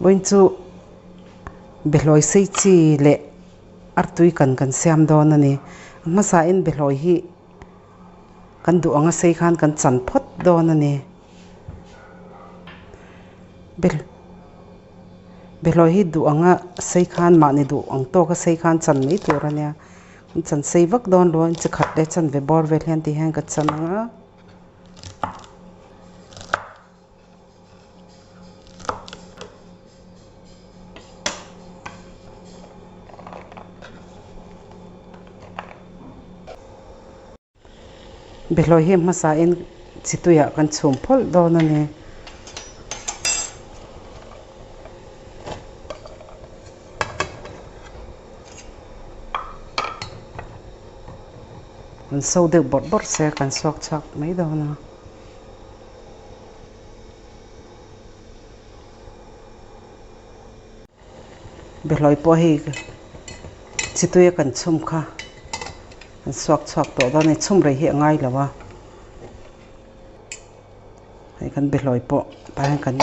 Vawiin chu behlawi sei chi leh artui kan kan siam dawn a ni. A hmasain behlawi hi kan duh anga sei khan kan chan phawt dawn a ni. Behlawi hi duh anga sei khan mahni duh ang tawka sei khan chan mai tur a nia. Kan chan sei vak dawn lo a, chi khat leh chan ve bawr vel hian ti hian ka chan ang a. Behlawi hi hmasain chi tuiah kan chhum phawlh dawn a ni. An so deuh bawrh bawrh se kan suak chhuak mai dawn a. Behlawi pawh hei chi tuia kan chhum kha an suak chhuak tawh dawn a ni chhum rei hi a ngai lo a hei kan behlawi pawh tah hian kan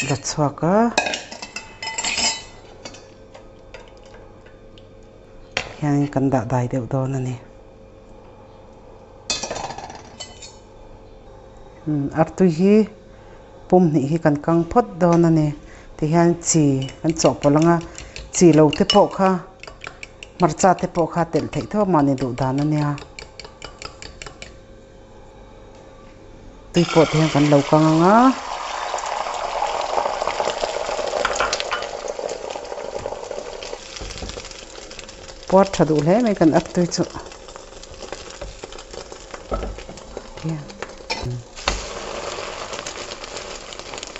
la chhuak a. Hianin kan dah dai deuh dawn a ni. Artui hi pum hnih hi kan kang phawt dawn a ni. Tihian chi kan chawhpawlh ang a, chi lo te pawh kha hmarcha te pawh kha telh theih tho mahni duh dan a nia. Tui pawh te hian kan lo kang ang a. Puar tha duh hle mai kan artui chu.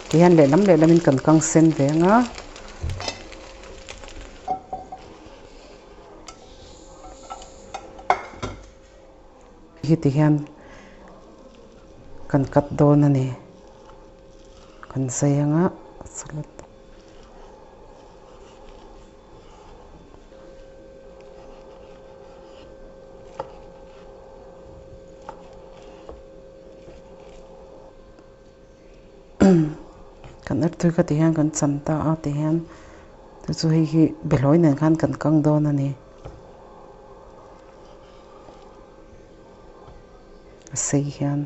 Tihian lehlam lehlamin kan kang sen ve ang a. Hi ti hian kan cut dawn a ni kan zai anga salad kan artui kha ti hian kan chan ta a ti hian chu chu hei hi behlawi nen khan kan kang dawn a ni. A sei hian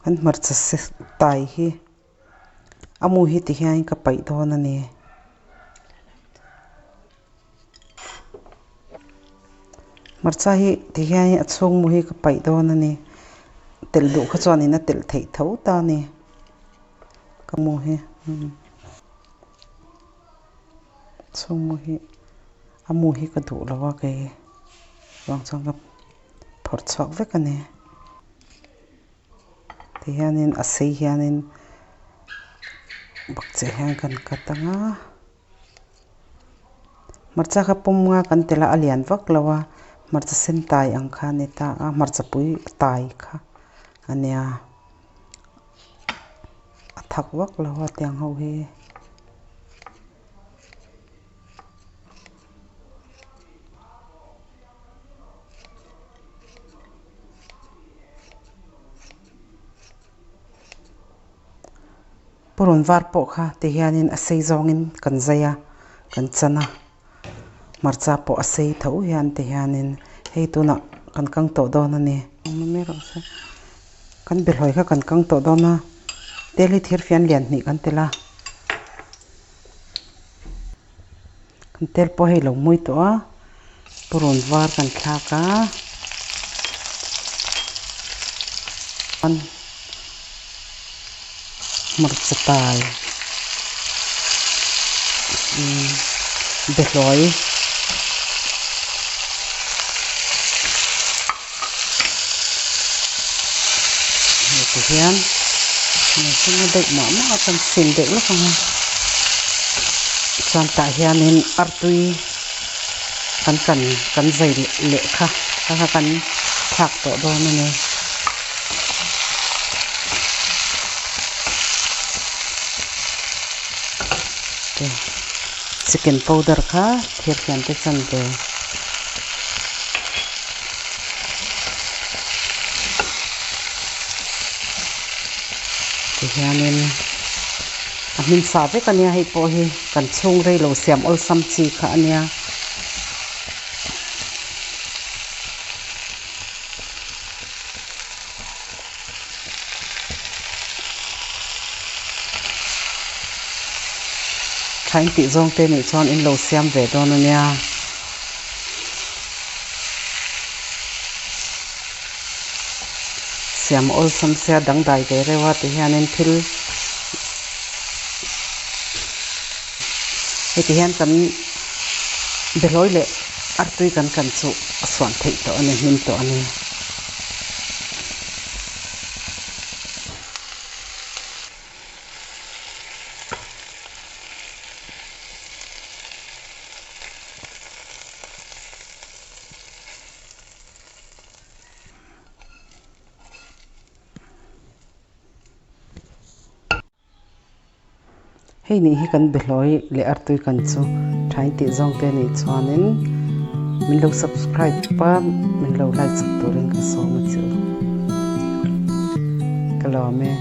an hmarcha se tai hi a mu hi ti hian ka paih dawn a ni. Hmarcha hi ti hian a chhung mu hi ka paih dawn a ni telh duh kha chuanin a telh theih tho ta a ni. Ka mu hi chhung mu hi a mu hi ka duh lo a kei vang chuan ka phawrh chhuak vek a ni tihianin a sei hianin bakcheh hian kan cut ang a hmarcha kha pum nga kan tel a a lian vak lo a hmarcha sen tai ang kha a ni ta a hmarcha pui tai kha a nia. A thak vak lo a tiang ho hi. Purun var pawh kha ti hianin a sei zawngin kan zai a kan chan a hmarcha pawh a sei tho hian ti hianin hei tunah kan kang tawh dawn a ni. Kan behlawi kha kan kang tawh dawn a tel hi thir fian lian hnih kan tel a kan tel pawh hei lo hmui tawh a purun var kan thlak a hmarcha tai behlawi. Hei ti hian mihring a deuh mah mah a chuan sin deuh lawk ang a chuan tah hianin artui kan kan kan zai leh kha kha kha kan thlak tawh dawn a ni. Chicken powder kha thir hian te chan ve. Tihianin a hmin sa vek a nia hei pawh hi kan chhung rei lo siam awlsam chi kha a nia. Tha in tih zawng te nih chuan in lo siam ve dawn a nia. Siam awlsam sia dangdai ve reuh a ti hianin thil heti hian kan behlawi leh artui kan kan chu a suan theih tawh a ni hnim tawh a ni. Hei nih hi kan behlawi leh artui kan chu thain tih zawng te nih chuanin min lo subscribe a min lo like chak turin ka sawm a chu ka lawm e.